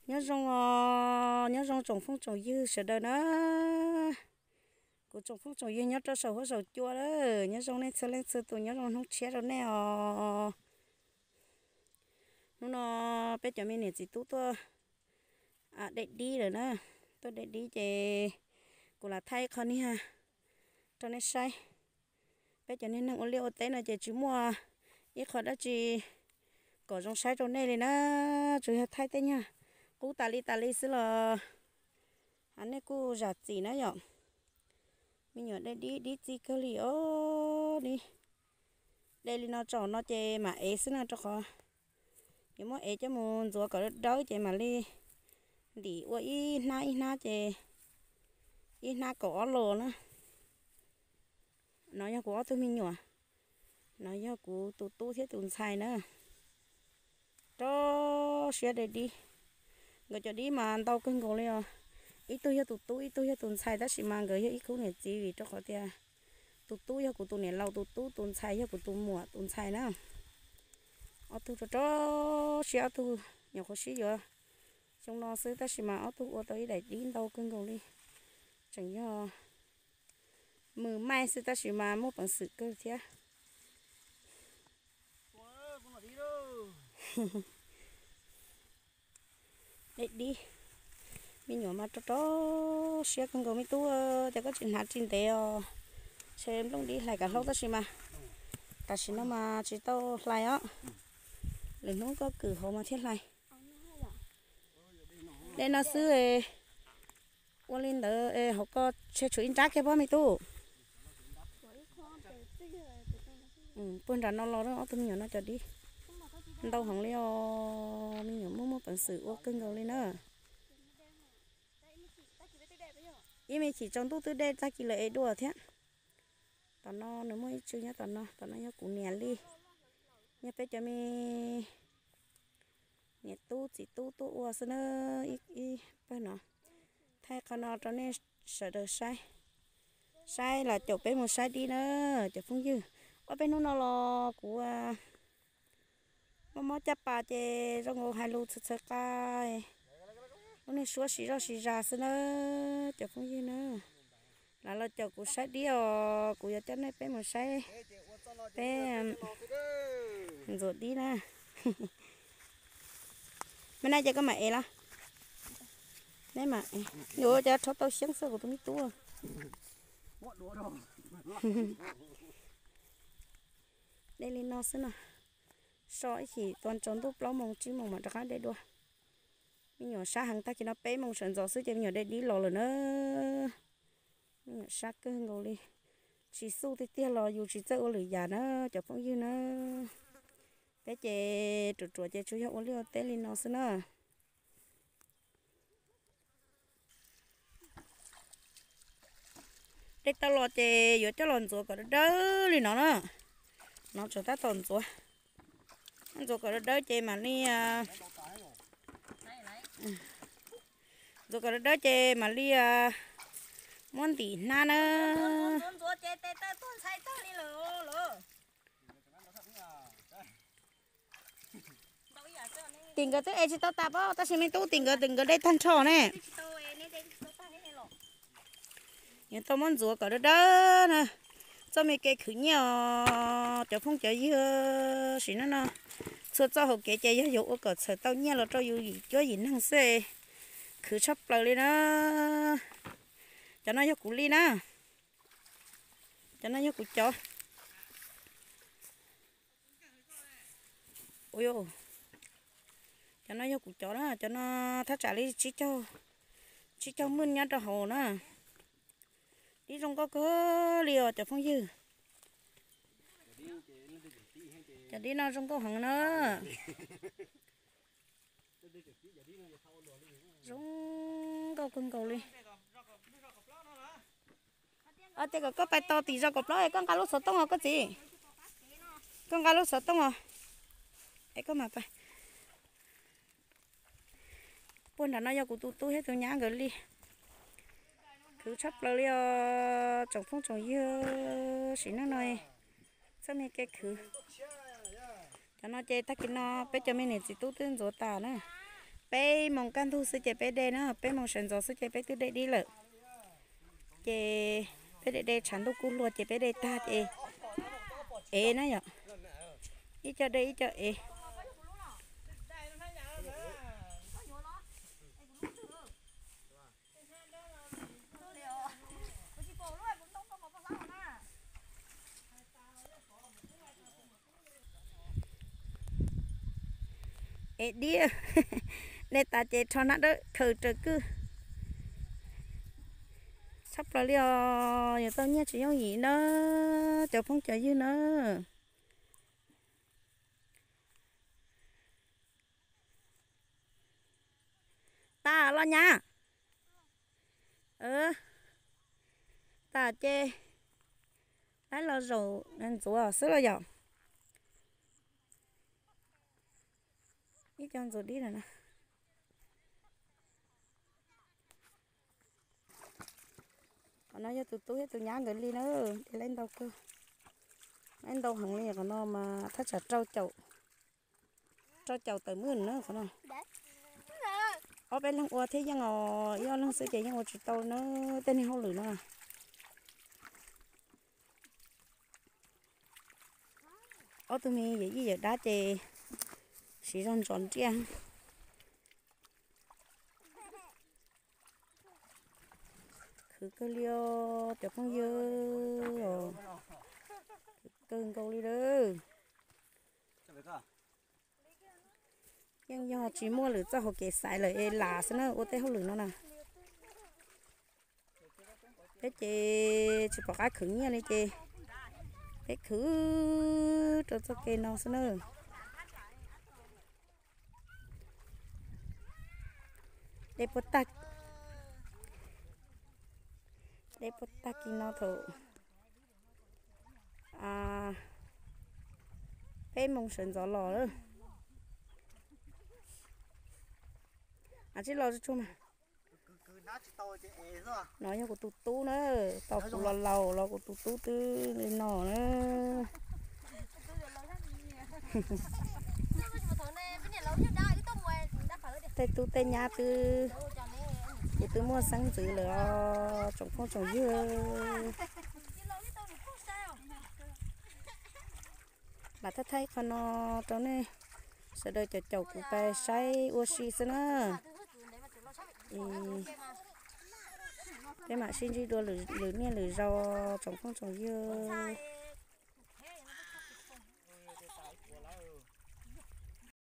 Nyob zoo os, nyob zoo tsoom phooj tsoom ywg sawv daws na. Kuv tsoom phooj tsoom ywg nyob rau saum huab saum cua lawm, nyob zoo nej txhua leej txhua tus, nyob zoo hnub tshiab rau nej os. Hnub no peb cov me niam txiv tub tuaj de dib lawm na, tuaj de dib ces kuv lam thaij qho niag rau nej saib. Peb cov niag neeg ua liaj ua teb no ces tsis muaj ib qho dab tsi kom zoo saib rau nej li na, tsuas yog thaij tej nyuag qub tas li tas li xwb los nej kuj zam txim na yom. Me nyuam de dib, dib txi kawg li os. De li no tso no ces mam ev xwb na, rau qhov yuav muab ev coj mus ntxuav kom dawb dawb ces mam li ntim ua ib hnab ib hnab ces ib hnab kaum ob los na. No yog kuv ob tug me nyuam, no yog kuv tus tub thiab tus ntxhais na. Rau siab de dib, nkawd cov dib mas ntau kawg nkaus li os. Ib tug yog tus tub, ib tug yog tus ntxhais, tab sis mas nkawd yog ib khub niam txiv vim rau qhov tias tus tub yog kuv tus niam laus tus tub, tus ntxhais yog kuv tus muam tus ntxhais na. Ob tug rau rau siab, ob tug nyuam qhuav sib yuav xyoo no xwb tab sis mas ob tug ua tau ib daim dib ntau kawg nkaus li. Tseem yog mws maij xwb tab sis mas muaj peev xwm kawg thiab. De dib, me nyuam mas rau rau siab kawg nkaus me tub, ces koj tsis hnav tsis ntev os. Ntshe nplooj dib hlais kav hlaub tab sis mas tam sim no mas tsis tau hlais os. Lwm hnub koj kwm hauv mas thiaj hlais. De no xwb, ua li ntawd hauv ko ntshe tshuav ib nrab kiag pob me tub. Puag nram no los ob tug me nyuam no cov dib ntau heev li os, me nyuam muaj muaj peev xwm ua kawg nkaus li na. Ib me chim tsaus ntuj twb dej tag kis lawm es dua thiab. Tom no nws muaj ib tsw nyob tom no, tom no yog kuv niam li, yog peb cov me niam tub txiv tub tuaj ua xwb na. Ib pawg no thaij qhov no rau nej sawv daws saib, saib los caum peb mus saib dib na cov phooj ywg. Ob peb hnub no los kuv mob mob caj pas ces zoo nkaus hais lus txhawv txhawv qa, lub niag suab siv zoj siv zas xwb na cov phooj ywg na. Los los caum kuv saib dib os, kuv yuav coj nej peb mus saib peb ntxuav dib na. Me na ces koj mam ev los. Neb mam, yuav cov rho tau xyeeb xwb kuv tus me tub. De li no xwb no, so ib chim tua tsaus ntuj plaub moos tsib moos mam rov qab de dua. Me nyuam sab heev, tag kis no peb moos sawv ntxov xwb ces me nyuam de dib los lawm na. Me nyuam sab kawg nkaus li, tsis xuj tiag tiag los yus tsis txawj ua lwm yam na cov phooj ywg na. Peb ces ruam ruam ces tsuas yog ua liaj ua teb li no xwb na. De tau los ces yuav coj los ntxuav kom dawb dawb li no na. No tseem tab tom ntxuav, ntxuav kom dawb dawb ces mam li, ntxuav kom dawb dawb ces mam li muab ntim hnab na. Tim nkawd twb ev tsis tau tas pob, tab sis me tub tim nkawd, tim nkawd de tag nrho ne. Yuav tau muab ntxuav kom dawb dawb na. Txoj me kev khwv nyiaj os cov phooj cov ywg, sim neej no txhua txoj hauv kev ces yog yus ua kom txhawm tau nyiaj los rau yus yim cuab yim neeg xwb. Khwv tshaj plaws li na. Cov no yog kuv li na. Cov no yog kuv cov. Ua, cov no yog kuv cov na, cov no thaj tsam li tsib caug, tsib caug maj nyob rau hauv na. Dib zoo nkauj kawg li os cov phooj ywg. Cov dib no zoo nkauj heev na. Zoo nkauj kawg nkaus li. Tias kom koj pais tos tim zos kaum plaub es koj nqa lub xov tooj os koj txiv. Koj nqa lub xov tooj os. Es koj mam pais. Puag nram no yog kuv tus tub thiab tus nyab nkawd li. Khwv tshaj plaws li os tsoom phooj tsoom ywg, sim neej no txoj me kev khwv. Cov no ces tag kis no peb cov me niam txiv tub twb ntxuav tas na. peb moos kaj ntug xwb ces peb de na, peb moos sawv ntxov xwb ces peb twb de dib lawm. Ces peb de de tshav ntuj kub hluas ces peb de tag ces ev na yom. Ib co de ib co ev. Ev diab, de tas ces rho nab dawb khaws raws kwj. Tshaj plaws li os, yuav tau nyiaj tsis yooj yim na, cov phooj cov ywg na. Tas los nyab. Tas ces laib los zaum ntxuav xwb los yom. Ib co ntxuav dib lawm na. Qhov no yog tus tub thiab tus nyab nkawd li na, de laib ntau kawg. Laib ntau heev li qhov no mas thaj tsam rau caum, rau caum tawm mwj na qhov no. Ob peb leeg ua thiab yeej os, ib ob leeg xwb ces yeej ua tsis tau na, tej niag hauj lwm no. Ob tug me yawm yij yawm dab ces siv zog ntxov nriaj. Khwv kawg li os cov phooj ywg, khwv kawg nkaus li lawm. Yeej yog tsis muaj lwm txoj hauv kev xaiv lawm es lam xwb na ua tej hauj lwm no na. Peb ces tsis pom qab khwv nyiaj li ces peb khwv rau txoj kev no xwb na. De puag tag, de puag tag kis no thaum peb moos sawv ntxov los lawm. Ab, tsis los tsuag mas. No yog kuv tus tub na, tau kuv los laus los kuv tus tub twb li no na. Tej tub tej nyab twb, kuv twb muaj xeeb ntxwv lawm os tsoom phooj tsoom ywg. Lam thaij thaij qhov no rau nej sawv daws caum caum kuv pais saib ua si xwb na. Peb mam sib ntsib dua lwm niaj lwm zaus tsoom phooj tsoom ywg.